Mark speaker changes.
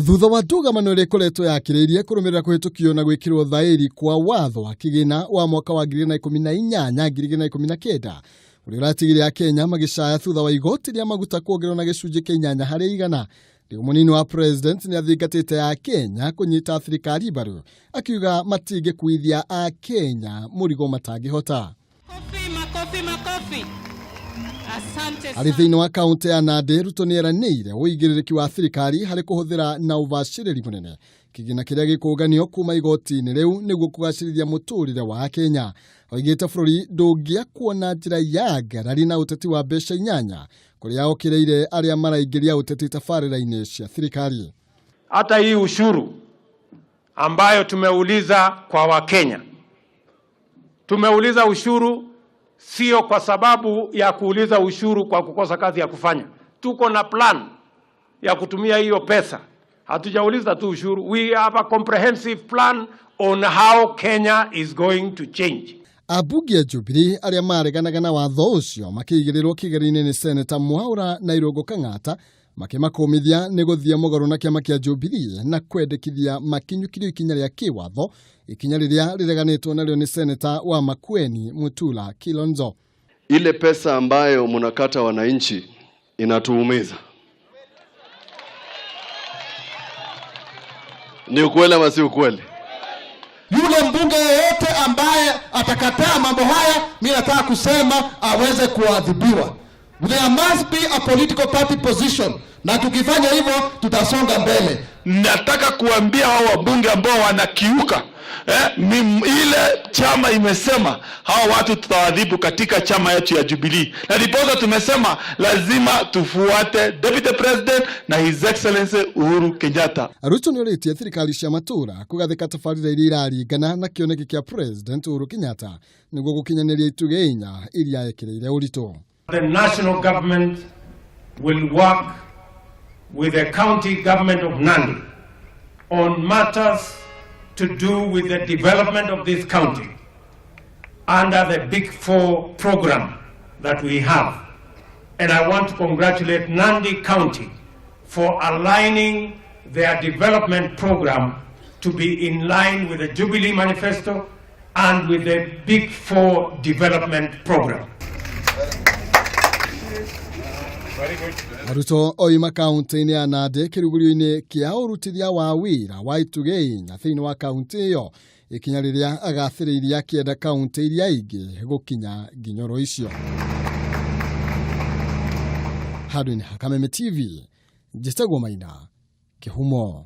Speaker 1: Thutha wa ndũgamano ĩrĩa ĩkoretwo yakĩrĩirie kũrũmĩrĩra kũhĩtũkio na gwĩkĩrwo thaĩri kwa watho wa kĩgĩna wa mwaka wa 2018 2019 ũrĩa ũratigire Akenya magĩcaya thutha wa igoti rĩa maguta kuongererwo na gĩcunjĩ kĩa inyanya harĩ igana. Rĩu mũnini wa president nĩ athingatĩte Akenya kũnyita thirikari mbaru, akiuga matingĩkuithia Akenya mũrigo matangĩhota.
Speaker 2: Makofi, makofi, makofi. Asante
Speaker 1: Arĩ
Speaker 2: sana.
Speaker 1: thĩinĩ wa kaunti ya Nandi, Ruto nĩ eranĩire ũigĩrĩrĩki wa thirikari harĩ kũhũthĩra na ũbacĩrĩri mũnene kĩgĩna kĩrĩa gĩkũnganio kuma igoti-inĩ rĩu nĩguo kũgacĩrithia mũtũrĩre wa Akenya. Oigĩte bũrũri ndũngĩakwo na njĩra ya ngarari na ũteti wa mbeca inyanya, kũrĩa okĩrĩire arĩa maraingĩria ũteti tabarĩra-inĩ cia thirikari.
Speaker 3: Hata hii ushuru ambayo tumeuliza kwa Wakenya, tumeuliza ushuru sio kwa sababu ya kuuliza ushuru kwa kukosa kazi ya kufanya. Tuko na plan ya kutumia hiyo pesa. Hatujauliza tu ushuru. We have a comprehensive plan on how Kenya is going to change.
Speaker 1: Ambunge a Jubilee arĩa mareganaga na watho ũcio makĩigĩrĩrwo kĩgeri-inĩ nĩ Seneta Mwaũra na Irũngũ Kang'ata makĩmakũmithia nĩ gũthiĩ mũgarũ na kĩama kĩa Jubilee na kwendekithia makinyũkirio ikinya rĩa kĩwatho, ikinya rĩrĩa rĩreganĩtwo narĩo nĩ Seneta wa Makueni Mutula Kilonzo.
Speaker 4: Ile pesa ambayo mnakata wananchi inatuumiza. Ni ukweli ama si ukweli?
Speaker 5: Yule mbunge yeyote ambaye atakataa mambo haya, mi nataka kusema aweze kuadhibiwa. There must be a political party position, na tukifanya hivyo tutasonga mbele.
Speaker 6: Nataka kuambia hao wabunge ambao wanakiuka ile chama imesema hawa watu tutawadhibu katika chama yetu ya Jubilee, na ndiposa tumesema lazima tufuate Deputy President na His Excellency Uhuru Kenyatta.
Speaker 1: Ruto nĩ orĩtie thirikari cia matũũra kũgathĩka tabarĩra iria iraringana na kĩoneki kĩa President Uhuru Kenyatta nĩguo gũkinyanĩria itugĩ inya iria ekĩrĩire ũritũ.
Speaker 3: The national government will work with the county government of Nandi on matters to do with the development of this county under the Big Four program that we have. And I want to congratulate Nandi County for aligning their development program to be in line with the Jubilee Manifesto and with the Big Four development program.
Speaker 1: Ruto oima kaunti-inĩ ya Nandi kĩrugũrio-inĩ kĩa ũrutithia wa wĩra wa itugĩ inya thĩinĩ wa kaunti ĩyo, ikinya rĩrĩa agathĩrĩirie akĩenda kaunti iria ingĩ gũkinya nginyoro icio. Handũ-inĩ ha Kameme TV, njĩtagwo Maina Kĩhumo.